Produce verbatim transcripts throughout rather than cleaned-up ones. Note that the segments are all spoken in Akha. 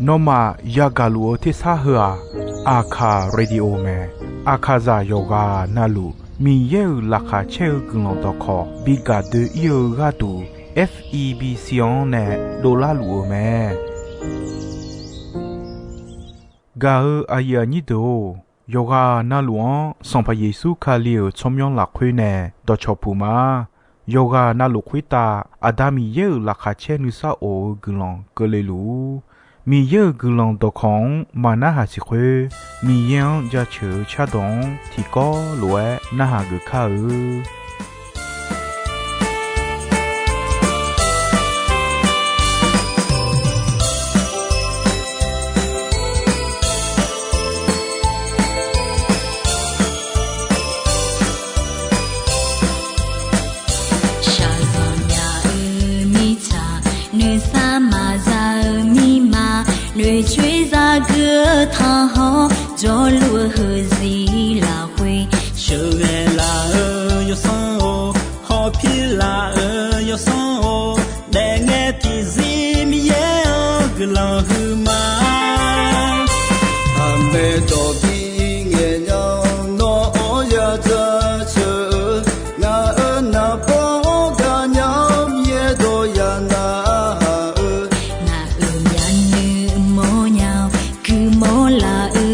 Nawmaf yagaq luf-eu tersar heu-aq, Aqkaq Radio mae. Aqkaqzaq yawqghaq navluf Miqyaer-euq laqkhaq caer-eu guiqlanq dawqkawq bi gaq doe-ir-eu gharduq, F E B C-anr nae dovlar luf-eu mae. Gaq-eu aqyuif aqnyir deuq-or, yawqghaq navluf-anr Sanqpaq Yeqsur Kali-euq tsawrmyanr lafkhoer nae dawqcawq puq ma. Yawqghaq navluf khoertav Aqda Miqyaer-euq laqkhaq caer nuisar of-eu guiqlanq keuvle luf-ur. Miqyaer-euq guiqlanq dawqkawq-anr maq narhaq siq khoer, Miqyaer-anr jaceuq-eu cardawq-anr tiqkawv lof-aer narhaq geuf kar-eu. Shaqzanq nya-eu mirtsaq, nuisar maqza-eu mirma, noeqcoer zagui-eu tanqhawr, jawrluf-eu heuziq lafkhoer sheuqghae laf-eu yawsanr-or, hawpir laf-eu yawsanr-or, daefngae tiqzir Miqyaer-anr guiqlanq huiqma. Aqmae dawqbi ngaeq nya-awr nawr-anr ya jaceuq-eu, ngaq-euq naqbawr-anr gaqnya-awr Miqyaer dawq ya narhaq-eu, ngaq-euq myavnuiv mawrnya-awr guiqmawr laf-eu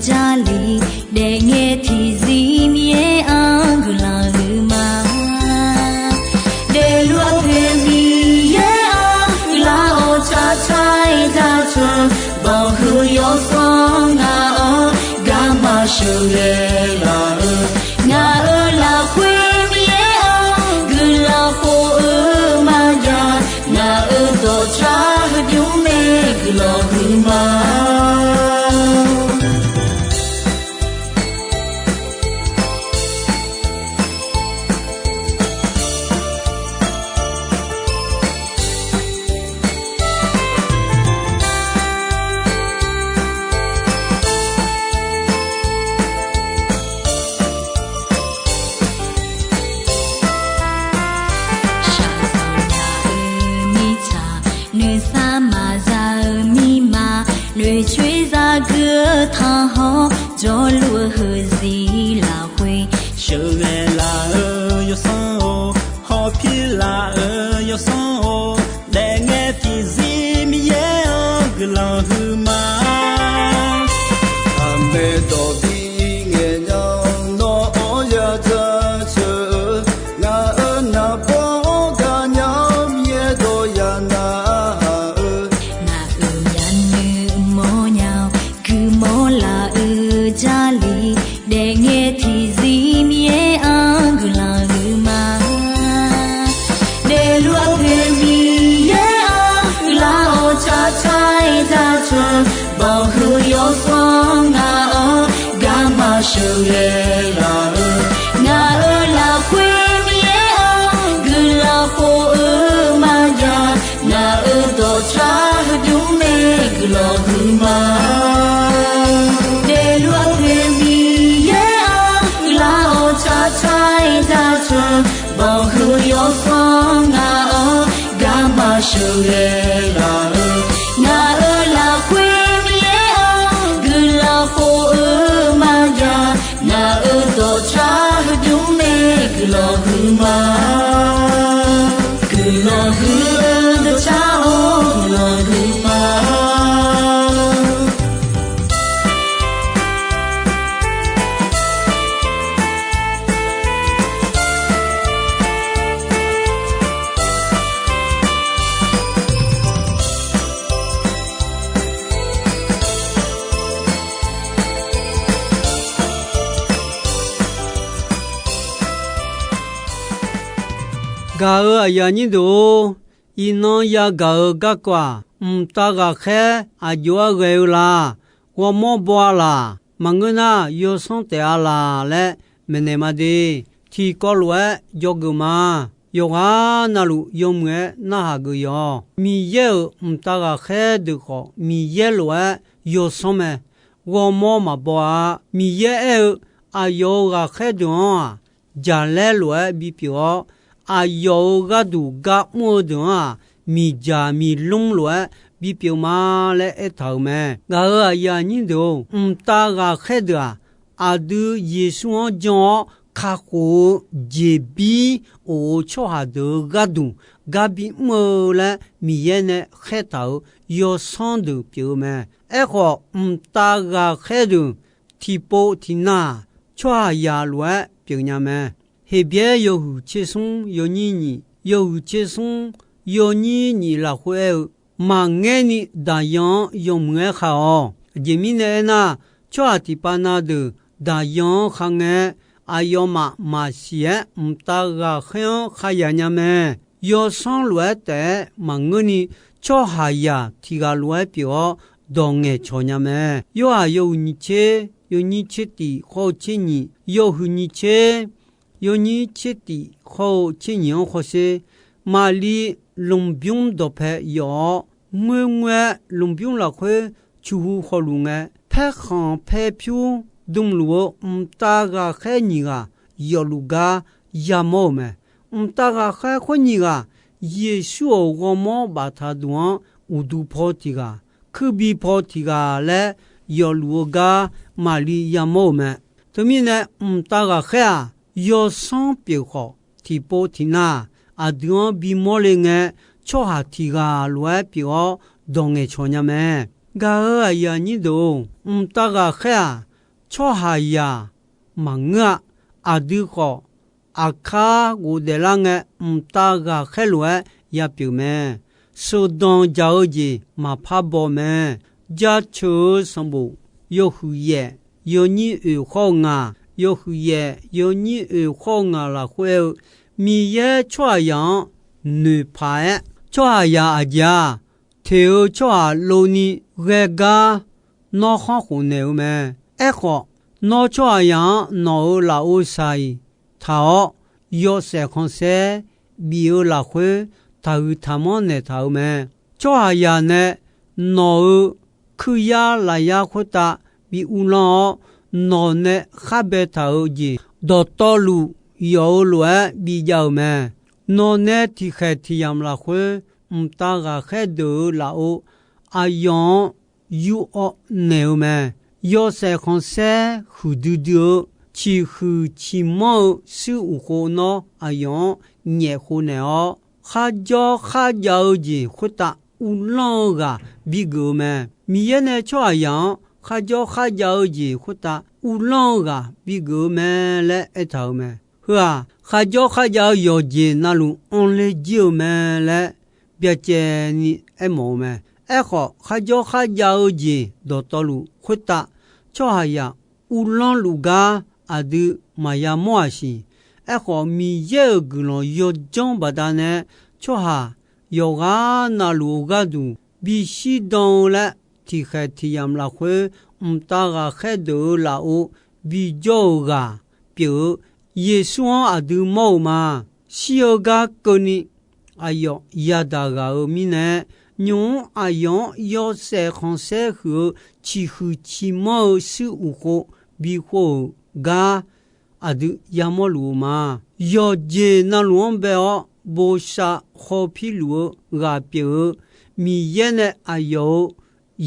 Jarlif, daefngae tiqzir Miqyaer-anr guiqlanq huiqma. Daefluf-eu poeq Miqyaer-anr guiqlanq-awr tsaqtsaq-aer jaceuq, banqhuiq yawsanr ngaq-anr garma sheuqghae laf-eu, ngaq-euq lafkhoer Miqyaer-anr guiqlanq khof-eu maqjav, ngaq-euq dawqtsav heudymr mae guiqlanq huiqma. Shaqzanq nya-eu mirtsaq, nuisar maqza-eu mirma, noeqcoer zagui-eu tanqhawr, jawrluf-eu heuziq lafkhoer sheuqghae laf-eu yawsanr-or, hawpir laf-eu yawsanr-or, daefngae tiqzir Miqyaer-anr guiqlanq huiqma. Aqmae dawqbi ngaeq nya-awr nawr-anr ya jaceuq-eu, ngaq-euq naqbawr-anr gaqnya-awr Miqyaer dawq ya narhaq-eu, ngaq-euq myavnuiv mawrnya-awr guiqmawr laf-eu Jarlif, daefngae tiqzir Miqyaer-anr guiqlanq huiqma. Daefluf-eu poeq Miqyaer-anr guiqlanq-awr tsaqtsaq-aer jaceuq, banqhuiq yawsanr ngaq-anr garma sheuqghae laf-eu, ngaq-euq lafkhoer Miqyaer-anr guiqlanq khof-eu maqjav, ngaq-euq dawqtsav heudymr mae guiqlanq huiqma. Daefluf-eu poeq Miqyaer-anr guiqlanq-awr tsaqtsaq-aer jaceuq, banqhuiq yawsanr ngaq-anr garma sheuqghae laf-eu, ngaq-euq lafkhoer Miqyaer-anr guiqlanq khof-eu maqjav, ngaq-euq dawqtsav heudymr mae guiqlanq huiqma. Guiqlanq huiq-eu dawqtsav-or guiqlanq huiqma. Gaq-eu aqyuif aqnyir deuq-or, iqnan yagaq-eu garkawv-aq, mqtav ghaqkhaer aqjox-aer ghae-eu la? Ghawrmawr baw-a laq? Maqngeur nar, yawsanr taef-a laq laer maeqnaeq ma de. Tiqkawv lof-aer jawrgeuf ma. Yawqghaq navluf yawmuiq-aer narhaq geuf yawq. Miqyaer-euq mqtav ghaqkhaer deuq khawf, Miqyaer lof-aer yawsanr mae. Ghawrmawr maqbaw-a. Miqyaer aer-eu, aqyawf-euq ghaqkhaer deuq-anr-aq, jaqlaer lof-aer bipyeuf-awr, aqyawf-euq gharduq gar mr-eu deuq-anr-aq, miqdzaq miqlmr lof-aer bipyeuf ma laer aertaq-euq mae. Gaq-euq aqyuif aqnyir deuq-or, mqtav ghaqkhaer deuq-aq, aqdui Yeqsur-anr jan-awr kakhof-eu jeqbir of-eu tsawrhaq deuq-euq gharduq gar bimr-eu laer Miqyaer nae khaertaq-euq yawsanr deuq pyeuf-eu mae. Aerkhawf, mqtav ghaqkhaer deuq tiqpov tiqnav-aq, tsawrhaqzaq lof-aer pyeufnya mae. Heqbyaer yawhuiq tsersmr yawnyir nyiq, yawhuiq tsersmr yawnyir nyiq lafkhoer aer-eu, maqngaer ni daqyan-anr yawmuiq-aer kha-awq. Aqjeq mirnae aernar, tsawrhaq tiqpav na deuq daqyan-anr kharngae, aqyawfmaf maqsiq-aer mqtav ghaqkhaer-anr khayaq nya mae. Yawsanr lof-aer taef-aer maqngeur ni, tsawrhaqzaq tiq ghaq lof-aer pyeuf-awr dawq ngaeqcawq nya mae. Yorhaq yawhuiq nyiq tser, yawnyir tser tif khawr-eu tser nyiq, yawhuiq nyiq tser, yawnyir tser tif khawr-eu tser nyiq-anr hawsher, Maqli lmqbymr dawqpae yawf-awr, ngoerngoer-aer lmqbymr lafkhoer cuqhu hawluf ngae, paerkhanq paer pyur dmluf-eu mqtav ghaqkhaer nyiq ghaq yawfluf gar yamawr-euq mae. Mqtav ghaqkhaer khoer nyiq ghaq Yeqsur-euq ghawrmawr baftaq duq-anr uqduq paw tiq ghaq, kuirbi paw tiq ghaq laer yawfluf-eu gar Maqli yamawr-euq mae. Teumirnae, mqtav ghaqkhaer-aq, yawsanr pyeuf khawf, tiqpov tiqnav-aq, aqdui-anr bimawr le ngae, tsawrhaq tiq ghaq lof-aer pyeuf-awr dawq ngaeqcawq nya mae. Gaq-euq aqyuif aqnyir deuq-or, mqtav ghaqkhaer-aq, tsawrhaqzaq maqngeur-a. Aqdui khawf, aqkar ghofdaef lar ngae, mqtav ghaqkhaer lof-aer yapyeuf mae. Sheuqdanq dzaq-eu jeq maqpar baw mae. Jaceuq-eu sanqbof yawhuiq yaef yawnyir oeq khawr-eu ngaq, yawhuiq yaef yawnyir oeq khawr-eu ngaq lafkhoer aer-eu, Miqyaer tsawrhaqzaq-anr noeqpaq-aer, tsawrhaqzaq aqjeq-aq, teq-eu tsawrhaq lovni ghae gar nawr khanr khofnaeq-eu mae. Aerkhawf, nawr tsawrhaqzaq-anr nawq-euq lafov shaq-iq taq-awr, yawshaef khanqsaer bif-eu lafkhoer taqhuiq taqmanr naeqtaq-euq mae. Tsawrhaqzaq nae nawq-euq kuiryar lafyar khoertav bi uvlanr-awr, nawq nae khar baetaq-euq jeq dawqtawvluf yawf-eu lof-aer bijav-euq mae. Nawq nae tiqkhaeq tiqyamq lafkhoer mqtav ghaqkhaer deuq-euq lafov aqyawf-anr yur-awr naeq-eu mae. Yawshaef khanqsaer huiqdui dui-eu, ciqhuiq ciqmanr-eu shuir uqkhov nawr aqyawf-anr nyaef khofnaeq-awr, kharjawr kharjav-eu jeq khoertav uvlanr-eu ghaq bigeuf-eu mae. Miqyaer nae tsawrhaqzaq-anr kharjawr kharjav-eu jeq khoertav uvlanr-eu ghaq bigeuf-eu mae laer aertaq-euq mae. Heu-aq, kharjawr kharjav-eu yawqjeq navluf anrler jir-eu mae laer byacaevni aermawf-eu mae. Aerkhawf, kharjawr kharjav-eu jeq dawqtawvluf khoertav tsawrhaqzaq uvlanr luf gar aqdui maqya mawr-aq siq. Aerkhawf, Miqyaer-euq guiqlanq yawdzanr baqdanae tsawrhaq yawqghaq navluf-eu gharduq bishir dan-eu laer, tiqkhaeq tiqyamq lafkhoer mqtav ghaqkhaer deuq-euq lafov bijawr-euq ghaq pyeuf-eu Yeqsur-anr aqdui mawr-eu ma. Shir-eu gar keuvni aqyawf yadaq ghaq-euq mirnae, nymq-mr aqyawf-anr yawshaef khanqsaer huiq-eu ciqhuiq ciqmanr-eu shuir uqkhov bikhov-euq gar aqdui yamawr luf-eu ma. Yawqjeq navluf-anr bae-awr bosav khawpir luf-eu ghaq pyeuf-eu, Miqyaer nae aqyawf-euq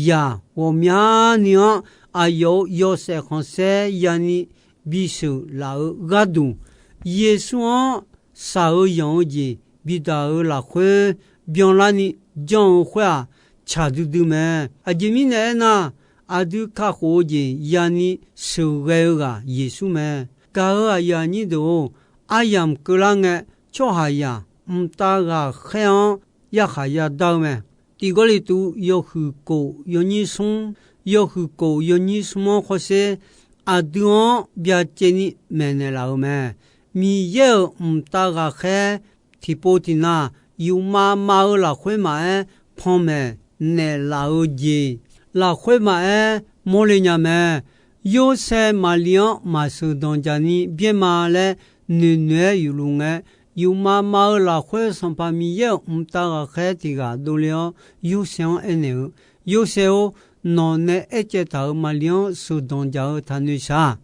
zaq ghawqmyani-anr aqyawf-euq yawshaef khanqsaer yani bisheuq laf-eu gharduq, Yeqsur-anr shaq-eu yanq-eu jeq bidaq-eu lafkhoer byanlarni janr-eu khoer-aq, tsaq duidui mae. Aqjeq mirnae aernar, aqdui kakhof-eu jeq yani sheuqghae-eu ghaq Yeqsur mae. Gaq-euq aqyuif aqnyir deuq-or, aryamq keuvlar ngae, tsawrhaqzaq mqtav ghaqkhaer-anr yarkhaq yadar-eu mae. Tiq Gawrliqtu yawhuiq kof yawnyir smr, yawhuiq kof yawnyir smr-anr khawrsher, aqdui-anr byacaevni maeqnaeq laf-euq mae. Miqyaer-euq mqtav ghaqkhaer tiqpov tiqnav yufmav mav-eu lafkhoer maqaer, panmaeq naeqlaf-eu jeq lafkhoer maqaer, mawrle nya mae. Yorsaev Maqli-anr maqsheuq danqdzaq ni byaer ma laer noeqnoeq-aer yufluf ngae, yufmav mav-eu lafkhoer Sanqpaq Miqyaer-euq mqtav ghaqkhaer tiq ghaq dovle-awr, Yorsaev-anr aernaeq-eu, Yorsaev-or, nawq nae aercaev taq-euq Maqli-anr sheuq danqdzaq-eu taqnoeq shaq.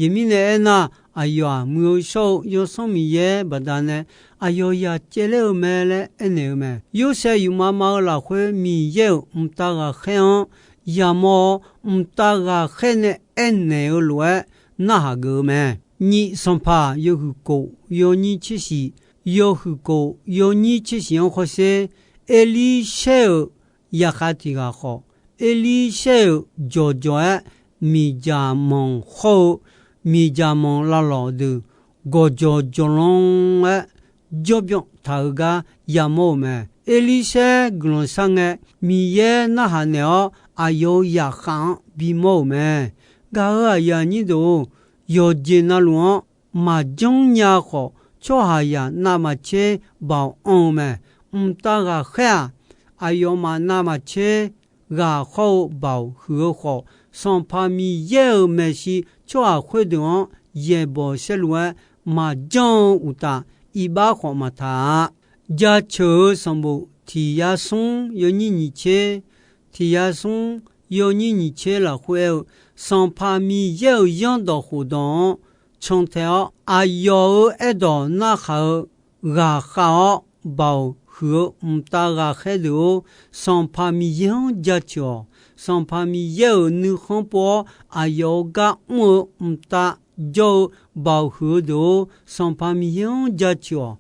Aqjeq mirnae aernar, aqyawf-aq, Muiq-eu shawr-eu Yawsanr Miqyaer baqdanae aqyawf yaq caevler-eu mae laer aernaeq-eu mae. Yorsaev yufmav mav-eu lafkhoer Miqyaer-euq mqtav ghaqkhaer-anr yamawr-awr, mqtav ghaqkhaer nae aernaeq-eu lof-aer narhaq geuf-eu mae. Nyif Sanqpaq yawhuiq kof yawnyir tser shif, yawhuiq kof yawnyir tser shif-anr hawsher, Erlirshaer-euq yaqkhav tiq ghaq khawf, Erlirshaer-euq jawqjawq-aer miqdzaq manq hawr-eu miqdzaq manq lavlawq deuq gawqjawq jawqlanr-aer jawrbyan taq-eu gar yamawr-euq mae. Erlirshaer guiqlanq shar ngae, Miqyaer narhaq naeq-awr aqyawf-euq yaqkhav-anr bimawr-euq mae. Gaq-euq aqyuif aqnyir deuq-or, yawqjeq navluf-anr maqjanr nya khawf, tsawrhaqzaq navmaqtser baoq anr-eu mae. Mqtav ghaqkhaer-aq, aqyawfmaf navmaqtser ghaq hawr-eu baoq huiq-eu khawf, Sanqpaq Miqyaer-euq maeqshi tsawrhaq khoerdeuq-anr yaeqbawq saerlu-aer maqjanr-eu uqtaf, iqbax khawf maqtaq-a. Jaceuq-eu sanqbof tiq yar smr yawnyir nyiq tser, tiq yar smr yawnyir nyiq tser lafkhoer aer-eu, Sanqpaq Miqyaer-euq zanrdawq khofdawq-anr cantae-awr, aqyawf-euq aerdawq narkhaq-eu ghaqkhav-awr baoq huiq-eu mqtav ghaqkhaer deuq-or, Sanqpaq Miqyaer-anr jaceuq-awq. Sanqpaq Miqyaer-euq nuikhanr pov-awr aqyawf-euq gar mr-eu mqtav jawr-eu baoq huiq-eu deuq-or, Sanqpaq Miqyaer-anr jaceuq-awq.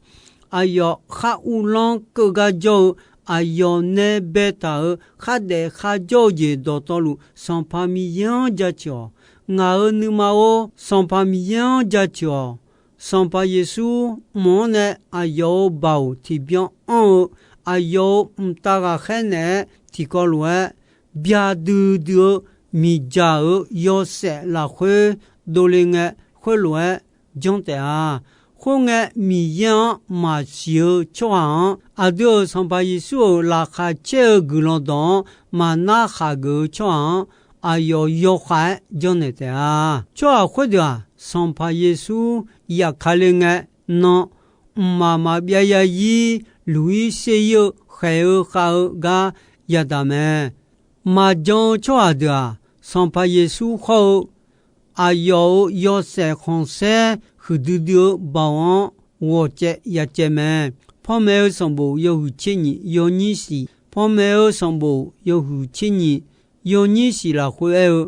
Aqyawf khar uvlanr keuv gar jawr-eu, aqyawf nae baetaq-euq khardaef kharjawr-eu jeq dawqtawvluf, Sanqpaq Miqyaer-anr jaceuq-awq. Ngaq-euq nuima-or, Sanqpaq Miqyaer-anr jaceuq-awq. Sanqpaq Yeqsur mq-anr nae aqyawf-euq baoq tiqbyan anr-eu, aqyawf-euq mqtav ghaqkhaer naeq-aer tiqkawv lof-aer byadui dui-eu miqdzaq-euq yawshaef lafkhoer dovle ngae, khoerlof-aer janr taef-a. Khoerngae, Miqyaer-anr maqsiq-eu tsawrhaq-anr, aqdui-euq Sanqpaq Yeqsur-euq laqkhaq caer-eu guiqlanq dawq-anr maqnar khaq geuf-eu tsawrhaq-anr, aqyawf yawkhav-aer janrnaeq taef-a. Tsawrhaq khoerdeuq-aq, Sanqpaq Yeqsur yaf ka le ngae, nan mqmaq maqbyav ya ir, luq ir ser ir-eu khaeq-eu khav-eu gar yadaq mae. Maqjan-eu tsawrhaq deuq-aq, Sanqpaq Yeqsur hawr-eu aqyawf-euq yawshaef khanqsaer huiqdui dui-eu baoq-anr ghawqcaev yacaev mae. Panmaeq-eu sanqbof yawhuiq tser nyiq yawnyir shif, panmaeq-eu sanqbof yawhuiq tser nyiq yawnyir shif lafkhoer aer-eu,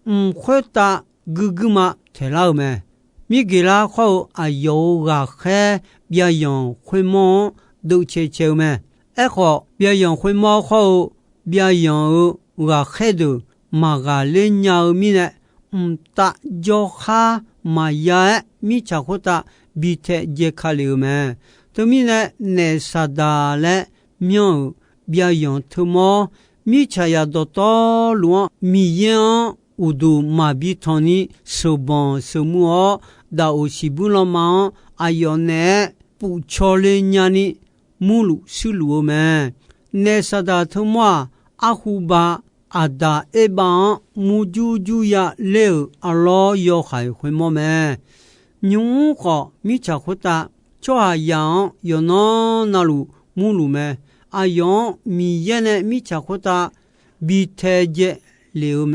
mq khoertav guirguirma taeqlar-eu mae. Mirgeqlar hawr-eu aqyawf-euq ghaqkhaer byavyanq khoermawr-anr deuvcae cae-eu mae. Aerkhawf, byavyanq khoermawr hawr-eu byavyanq-euq ghaqkhaer deuq maqghaqler nya-eu mirnae, mqtav jawrkhar maqya-aer mirtsaq khoertav bi taedzae ka lef-euq mae. Teumirnae, naef Saqdaq laer myanr-euq byavyanq teumawr, mirtsaqzaq dawqtawvluf-anr Miqyaer-anr uqduq maqbi tanq ni sheuqbanq sheuqmur-awr, daqoq siqbuir lanma-anr aqyawf naeq-aer pufcaw le nyani murluf shuirluf-eu mae. Naef Saqdaq teumawr-aq, arhuba Aqdaq Erbav-anr murjur jur ya ler-euq arlawr yawhaiq khoermawr mae. Nymq-mr khawf, mirtsaq khoertav tsawrhaqzaq-anr yawqnan navluf murluf mae. Aqyawf-anr Miqyaer nae mirtsaq khoertav bi taedzae lef-eu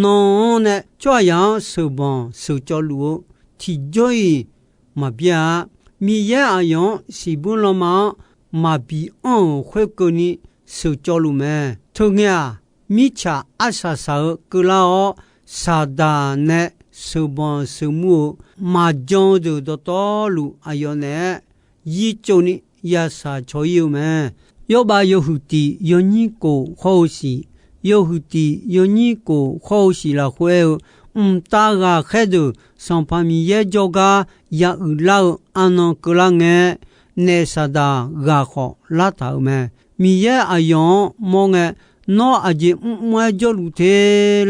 nan-anr nae tsawrhaqzaq-anr sheuqbanq sheuqcawv luf-eu tiqjawr-iq maqbyaer-a. Miqyaer aqyawf-anr siqbuir lanma-anr maqbi anr-euq khoerkeuvni sheuqcawv luf mae. Teungae-aq, mirtsaq arsaq saq-eu keuvlar-awr, Saqdaq nae sheuqbanq sheuqmur-eu maqjan-eu deuq dawqtawvluf aqyawf naeq-aer yirtsov ni yasaq caw ir-eu mae. Yawrbav yawhuiq tiq yawnyir kof hawr-eu siq, yawhuiq tiq yawnyir kof hawr-eu siq lafkhoer aer-eu, mqtav ghaqkhaer deuq Sanqpaq Miqyaer jawrgar ya uiqlar-eu arnan keuvlar ngae, naef Saqdaq ghaq khawf lartaq-euq mae. Miqyaer aqyawf-anr mawr ngae, nawr aqjeq mrmr-aer jawrluf te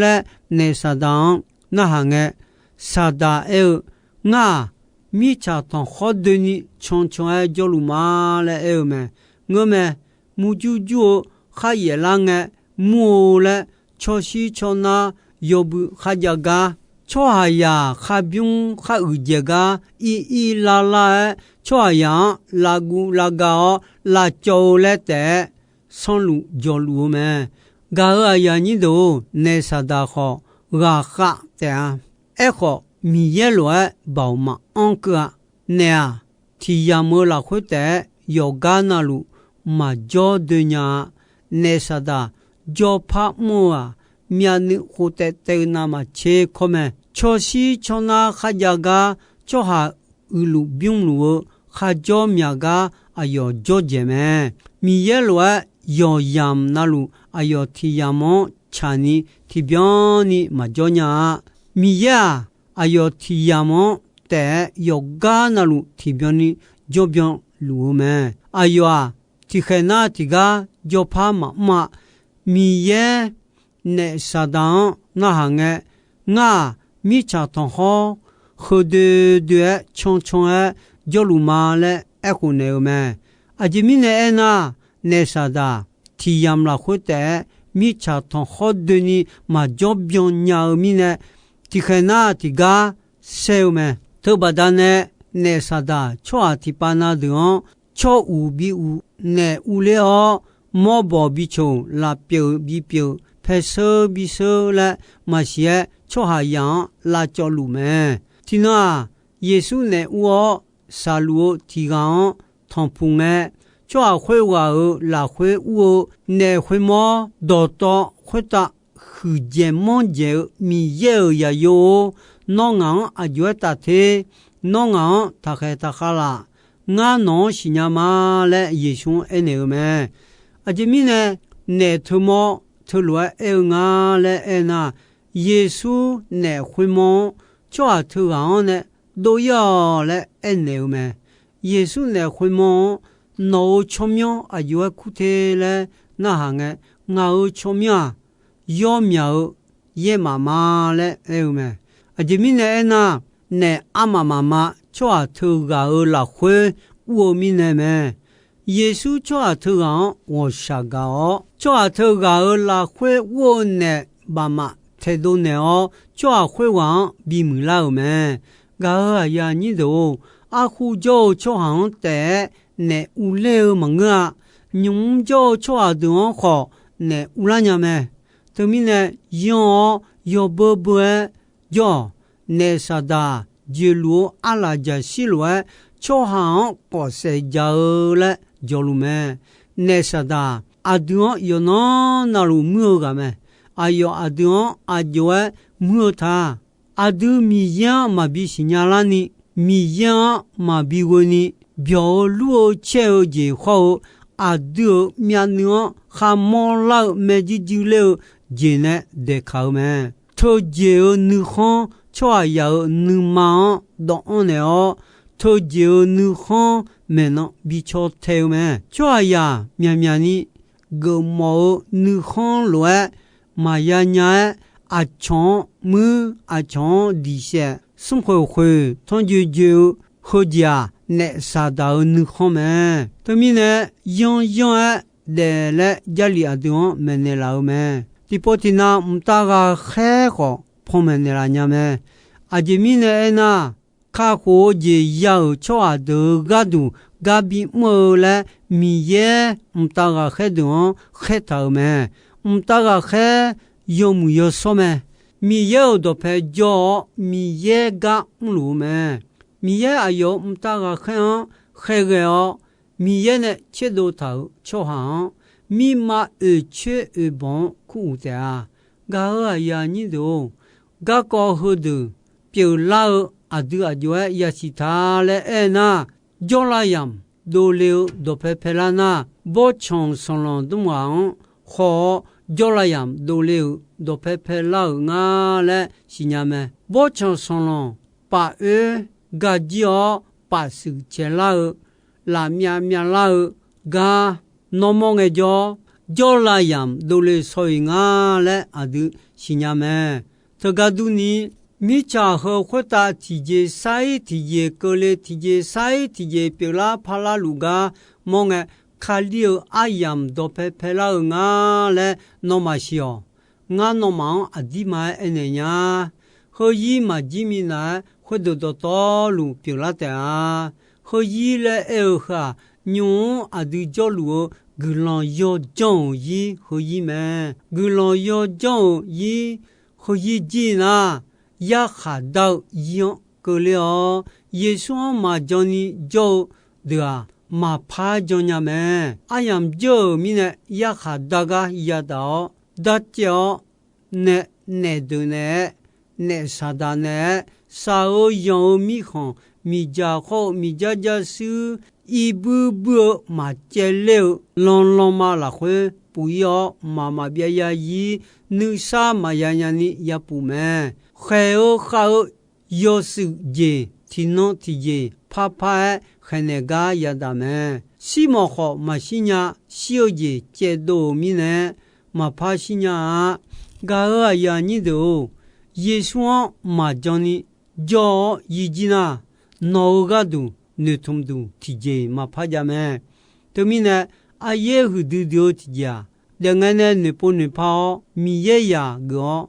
laer naef Saqdaq-anr narhaq ngae, Saqdaq aer-eu, ngar-aq, mirtsaq tanqkhawr doeni cancan-aer jawrluf ma laer aer-eu mae. Ngeurmae, murjur jur-eu kharyaef lar ngae, mur-eu laer tsawrshir tsawrnar yawbui kharjav gar, tsawrhaqzaq kharbymr khar uiqdzaeq gar, ir ir lar lar-aer tsawrhaqzaq-anr lavguv lavga-awr lavcawv-eu laer taef-aer sanrluf jawqluf-eu mae. Gaq-euq aqyuif aqnyir deuq-or, naef Saqdaq khawf ghaqkhav taef-a. Aerkhawf, Miqyaer lof-aer baoq maqanr keuv-a. Naef-aq, tiq yamq-eu lafkhoer taef-aer yawqgar navluf maqjawr doe nya-a. Naef Saqdaq jawrpar mr-eu-aq, myavnuiv khof taev taev-eu navmaqtser kawr mae. Tsawrshir tsawrnar kharjav gar tsawrhaq uiqluf bymrluf-eu kharjawr myaq gar aqyawf jawrdzaeq mae. Miqyaer lof-aer yawqyamq navluf aqyawf tiq yamq-anr tsaqni tiqbyan ni maqjawr nya-a. Miqyaer-aq, aqyawf tiq yamq-anr taef-aer yawqgar navluf tiqbyan ni jawrbyan luf-eu mae. Aqyawf-aq, tiqkhaeq nar tiqgar jawrpar maqmr-a. Miqyaer naef Saqdaq-anr narhaq ngae, Ngar-aq, mirtsaq tanqkhawr heu doe doe-aer cancan-aer jawrluf ma laer aerkhof naeq-eu mae. Aqjeq mirnae aernar, naef Saqdaq tiq yamq lafkhoer taef-aer mirtsaq tanqkhawr doeni maqjawr byan nya-eu mirnae, tiqkhaeq nar tiqgar saer-eu mae. Teubaqda nae naef Saqdaq tsawrhaq tiqpav na deuq-anr tsawr uq bi uq, naef urler-awr, mawrbawq bi coq, lafpyeuf bipyeuf, paeseur bisheur laer maqsiq-aer tsawrhaqzaq-anr lavcawv luf mae. Tiqnan-aq, Yeqsur naef ur-awr saqluf-eu tiq ghaq-anr tanqpuq ngae, tsawrhaq khoerghaq-euq lafkhoer ur-eu naef khoermawr dawqtawv khoertav huiqdzaeq manrdzaeq-eu Miqyaer-euq zaqyo-or, nawr ngaq-anr aqjox-aer taf te. Nawr ngaq-anr taqkhaeq taqkhav laf. Ngar nawq-anr siqnya ma laer Yeqsur-anr aernaeq-eu mae. Aqjeq mirnae naef teumawr teulof-aer aer-eu nga laer aernar, Yeqsur naef khoermawr-anr tsawrhaq teughaq-anr nae dov-ir-awq laer aernaeq-eu mae. Yeqsur naef khoermawr-anr nawq-euq tsawrmyanr aqjox-aer kur te laer narhaq ngae, ngaq-euq tsawrmyanr-aq, yawr myaq-eu yaermaf ma laer aer-eu mae. Aqjeq mirnae aernar, naef armaf mafma tsawrhaq teughaq-euq lafkhoer ur-eu mirnae mae. Yeqsur tsawrhaq teughaq-anr ghawqshaq gaq-awr, tsawrhaq teughaq-euq lafkhoer ur-eu naef baqmaf taedov naeq-awr, tsawrhaq khoerghaq-anr bimuiq lar-euq mae. Gaq-euq aqyuif aqnyir deuq-or, arhu jawr-eu tsawrhaq-anr taef-aer naef urler-eu maqngeur-a. Nymq mr jawr-eu tsawrhaq deuq-anr khawf naef urlar nya mae. Teumirnae, yanr-awr yawbeu beu-aer jawr-awq. Naef Saqdaq jeqluf-eu arlaf jaqshir lof-aer tsawrhaq-anr kawfsaef ja-eu laer jawrluf mae. Naef Saqdaq aqdui-anr yawqnan navluf muir-eu ghaq mae. Aqyawf aqdui-anr aqjox-aer muir-eu ta. Aqdui Miqyaer-anr maqbi siqnya larni, Miqyaer-anr maqbi ghoeni, byawq-eu lur-eu caer-eu jeq hawr-eu, aqdui-euq myavnuiv-anr kharmawr lar-eu maerjuir juir ler-eu jeq nae daeqkaq-eu mae. Teujeq-euq nuikhanr tsawrhaqzaq-euq nuima-anr dawvanr naeq-awr, teujeq-euq nuikhanr maeqnan bi caw tae-eu mae. Tsawrhaqzaq myaqmyaq ni geufmawf-eu nuikhanr lof-aer maqya nya-aer, aqcawq-anr muir, aqcawq-anr diqsaef, smrkhoeq khoeq tanrjoe joe-eu heujeq-aq, naef Saqdaq-euq nuikhanr mae. Teumirnae, yanr yanr-aer daef laer Jarlif aqdui-anr maeqnaeq laf-eu mae. Tiqpov tiqnav mqtav ghaqkhaer khawf panmaeq naeqlaf nya mae. Aqjeq mirnae aernar, kakhof-eu jeq ya-euq tsawrhaq deuq-euq gharduq gar bimr-eu laer Miqyaer mqtav ghaqkhaer deuq-anr khaertaq-euq mae. Mqtav ghaqkhaer yawmuiq yawshawr mae. Miqyaer-euq dawqpae jawr-awr, Miqyaer gar mrluf-eu mae. Miqyaer aqyawf-euq mqtav ghaqkhaer-anr khaerghae-awr, Miqyaer nae tserdov taq-euq tsawrhaq-anr mirma oeqcoer oeqbawq-anr kur uq taef-a. Gaq-euq aqyuif aqnyir deuq-or, garkawv heudeuq pyeuflar-eu aqdui aqjox-aer yasiq ta laer aernar, jawrlav yamq dovle-eu dawqpae paelar nar, bawrtsanq sanqlanq dmr ghaq-anr haw-awr, jawrlav yamq dovle-euq dawqpae paelar-euq nga laer siqnya mae. Bawrtsanq sanqlanq paf oer gajir-awr, paf shuif caeqlar-eu, lafmyav myavlar-eu gar nawr mawr ngaejawr, jawrlav yamq dovle shaw-iq nga laer aqdui siqnya mae. Teugar durni, mirtsaq heu khoertav tiqjeq sar-ir tiqjeq keuvle, tiqjeq sar-ir tiqjeq pyeuflar parlar luf gar mawr ngae, Kali-euq aryamq dawqpae paelar-eu nga laer nawmaf siq-awq. Ngar nawmaf-anr aqdirma-aer aernaeq nya. Heuzir maqjir minav-aer khoerdeuq dawqtawvluf pyeuflar taef-a. Heuzir laer aer-eu heu-aq, nymq-mr aqdui jawrluf-eu guiqlanq yawjanr-euq zir heuzir mae. Guiqlanq yawjanr-euq zir heuzir jir nar, yarkhaq dar-eu yir-anr keuvler-awr, Yeqsur-anr maqjan ni jawr-eu deuq-aq, maqpar jan nya mae. Aryamq jawr-euq mirnae, yarkhaq dar gar yadaq-awr, darcaev-awr nae, naef deuq naeq-aer, naef saqdaq naeq-aer, shaq-eu yanq-eu mirkhanq, miqdzaq khawr-eu miqdzar jarshuir, irbuir buir-eu maqcaevler-eu lanlanma lafkhoer puf-ir-awr, mqmaq maqbyav ya yir, nuisar maqya nya ni yapuf mae. Khaeq-eu khav-eu yawshuif jeq tiqnan tiqjeq parpar-aer khaeqnaeq gar yadaq mae. Shirmawf khawf maqshir nya. Shir-eu jeq caevdov-euq mirnae maqpar shir nya-a. Gaq-euq aqyuif aqnyir deuq-or, Yeqsur-anr maqjan ni jawr-awr yir jir nar, nawq-euq gharduq noeqtmq duq tiqjeq-iq maqpar jav mae. Teumirnae, aryaer huiqdui dui-eu tiqjeq-aq, daefngae nae noeqpov noeqpar-awr, Miqyaer yaq geuf-awr,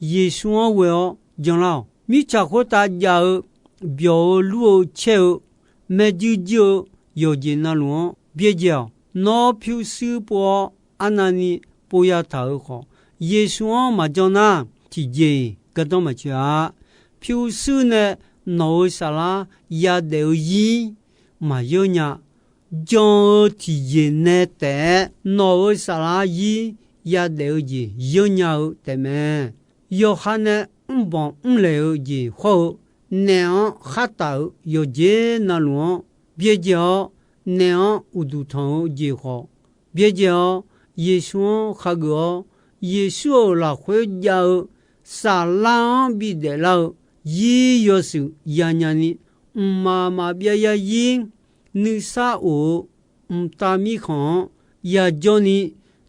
Yeqsur-anr ghoe-awr janlar-awq. Mirtsaq khoertav jav-eu, byawq-eu lur-eu caer-eu, maerjuir juir-eu yawqjeq navluf-anr byaerdzae-awq. Nawr pyurshuir pov-awr, arnavni pov yataq-euq khawf, Yeqsur-anr maqjan nar, tiqjeq-iq gardanr maqtsoeq-a. Pyurshuir nae nawq-euq saflar yadaef-eu zir maqyeur nya. Jan-eu tiqjeq nae taef-aer nawq-euq saflar zir yadaef-eu jeq yeur nya-eu taefmae. Yawqha nae mrbanq mrlaeq-eu jeq hawr-eu, naef-anr khar taf-euq yawqjeq navluf-anr byaerdzae-awr, naef-anr uqduq tanq-eu jeq khawf byaerdzae-awr, Yeqsur-anr khageuf-awr, Yeqsur-euq lafkhoer jav-eu saflar-anr bidaef lar-eu zir yawshuif yanya ni, mqmaq maqbyav ya zir nuisar of-eu mqtav mirkhanq-anr yajawr ni,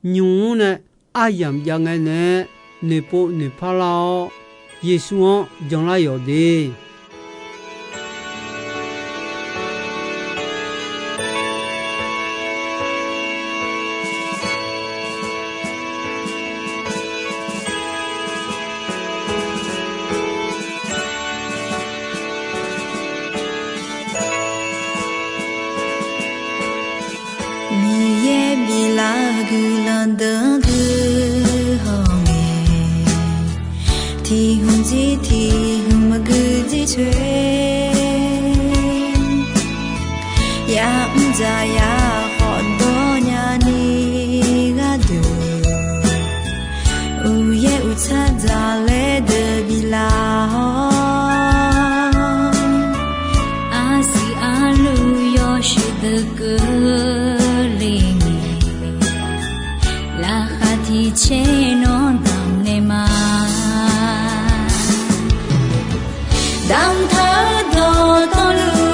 nymq mr nae aryamq jav ngae nae noeqpov noeqpar lar-awr, Yeqsur-anr janlar yawq de. Miqyaer biflaf-eu guiqlanq deuq-anr guihaw ngae, tiq hmq jir tiq hmq maqgui jir coer, ya'mr dzaq ya khawf dawr nyani gharduq, uqyaer uqtsar dzaqlaer deuq biflaf-awr, arsiq arluv yawshuif deuq keuvle ngae, laqkhaq tiq caer nawr damq naeq ma. Damqtaq-eu dawqtawvluf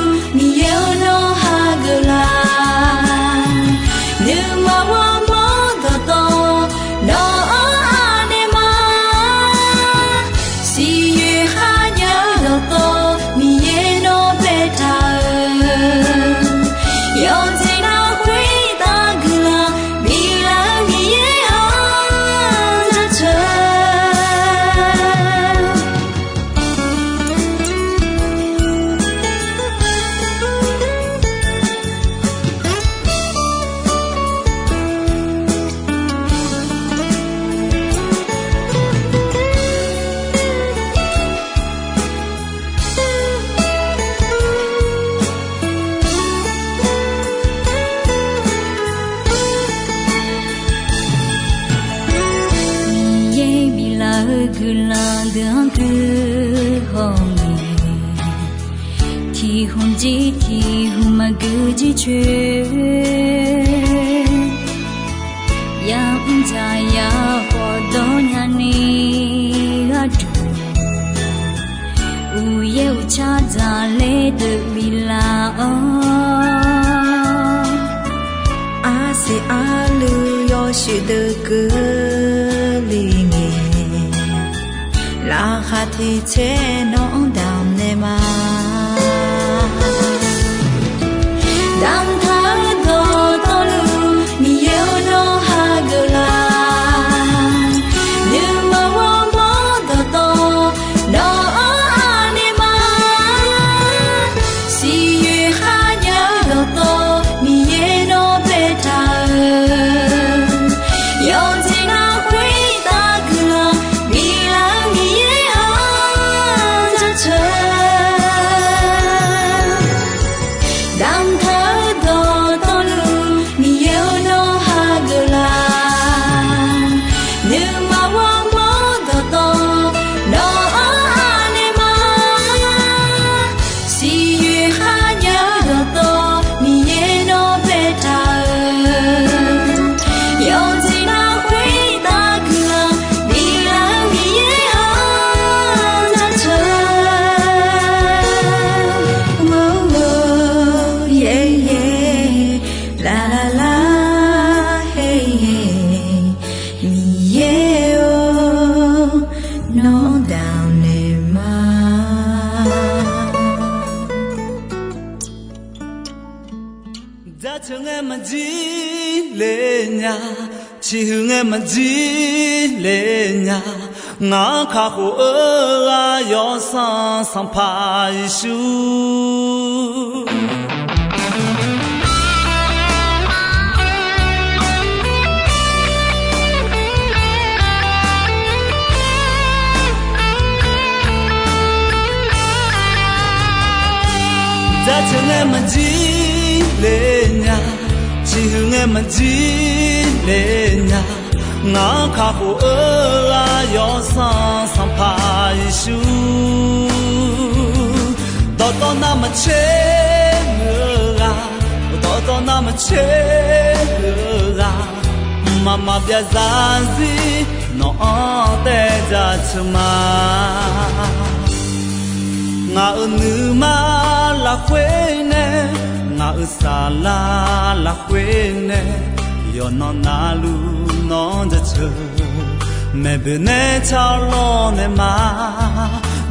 Miqyaer-or, nawr hageuf la. Nuima ghawrmawr dawqtawv nawq-anr anaeq ma. Siqyoeq kharjav-eu dawqtawv Miqyaer nawr baetaq-eu, yawqjeq nar khoertav guiqlanq biflaf-eu Miqyaer-anr jaceuq. Miqyaer biflaf-eu guiqlanq deuq-anr guihaw ngae, tiq hmq jir tiq hmq maqgui jir coer, ya'mr dzaq ya khawf dawr nyani gharduq, uqyaer uqtsar dzaqlaer deuq biflaf-awr, arsiq arluv yawshuif deuq keuvle ngae, laqkhaq tiq caer nawq-anr damq naeq ma. Damqtaq-eu dawqtawvluf Miqyaer-or, nawr hageuf la. Nuima ghawrmawr dawqtawv nawq-anr anaeq ma. Siqyoeq kharjav-eu dawqtawv Miqyaer nawr baetaq-eu, yawqjeq nar khoertav guiqlanq biflaf-eu Miqyaer-or, Maqjir le nya, ciqhuiq ngae maqjir le nya, ngaq-anr kakhof-eu ghaq Yawsanr Sanqpaq Yeqsur. Jaceuq ngae maqjir le nya, ciqhuiq ngae maqjir le nya, ngaq-anr kakhof-eu ghaq Yawsanr Sanqpaq Yeqsur. Dawqtawv navmaqtser muiq-eu ghaq, dawqtawv navmaqtser muiq-eu ghaq, mqmaq maqbyav zarzir nawq-anr taev jaceuq ma. Ngaq-euq nuima lafkhoer nae, ngaq-euq saflar lafkhoer nae, yawqnan navluf nawq-anr jaceuq. Maeqboeq nae car-awr lawrnaeq ma.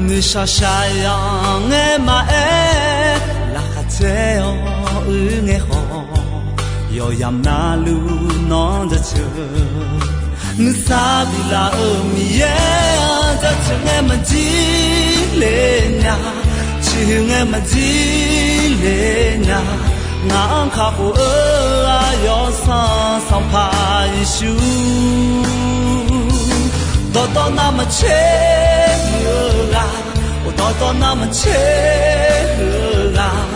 Noeqshaq shaqyanq ngae maqaer, laqkhaq caer-awr uir ngae khawf, yawqyamq navluf nawq-anr jaceuq. Nuisar biflaf-euq Miqyaer-anr jaceuq ngae maqjir le nya, ciqhuiq ngae maqjir le nya, ngaq-anr kakhof-eu ghaq Yawsanr Sanqpaq Yeqsur. Dawqtawv navmaqtser muiq-eu ghaq, dawqtawv navmaqtser muiq-eu ghaq,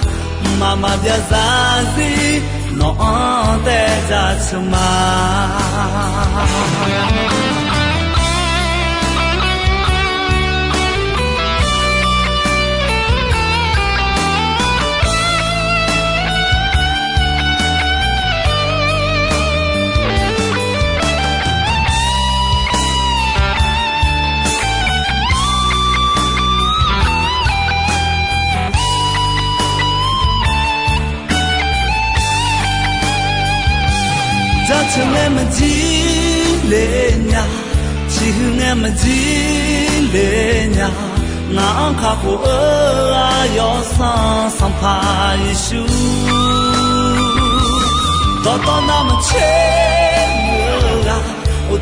mqmaq maqbyav zarzir nawq-anr taev jaceuq ma. Jaceuq ngae maqjir le nya, ciqhuiq ngae maqjir le nya, ngaq-anr kakhof-eu ghaq Yawsanr Sanqpaq Yeqsur. Dawqtawv navmaqtser muiq-eu ghaq,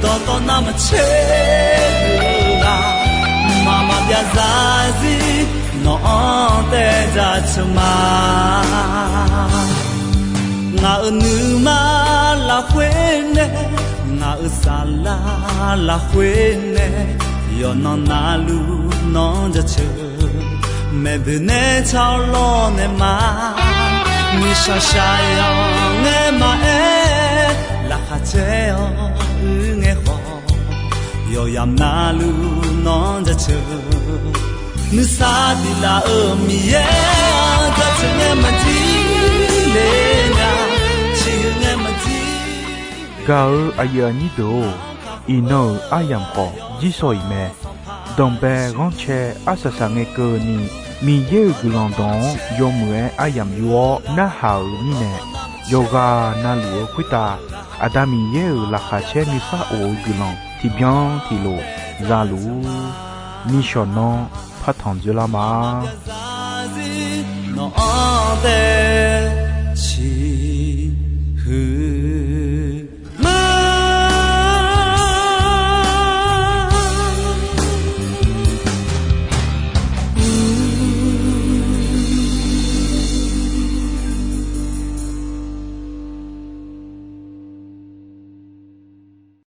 dawqtawv navmaqtser muiq-eu ghaq, mqmaq maqbyav zarzir nawq-anr taev jaceuq ma. Ngaq-euq nuima lafkhoer nae, ngaq-euq saflar lafkhoer nae, yawqnan navluf nawq-anr jaceuq. Maeqboeq nae car-awr lawrnaeq ma. Noeqshaq shaqyanq ngae maqaer, laqkhaq caer-awr uir ngae khawf, yawqyamq navluf nawq-anr jaceuq. Nuisar biflaf-euq Miqyaer-anr jaceuq ngae maqjir le nya, ciqhuiq ngae maqjir. Gaq-eu aqyuif aqnyir deuq-or, iqnan-euq aryamq khawf jirsawq iq mae. Danqbae ghanrcae arsaq saq ngae keuvni, Miqyaer-euq guiqlanq dawq-anr yawmuiq-aer aryamq yur-awr narhaq-euq mirnae, yawqghaq navluf-eu khoertav Aqda Miqyaer-euq laqkhaq caer nuisar of-eu guiqlanq tiqbyan tiqlof za luf-ur. Nishawq nanr partanq dzoerlar ma. Nawq-anr tae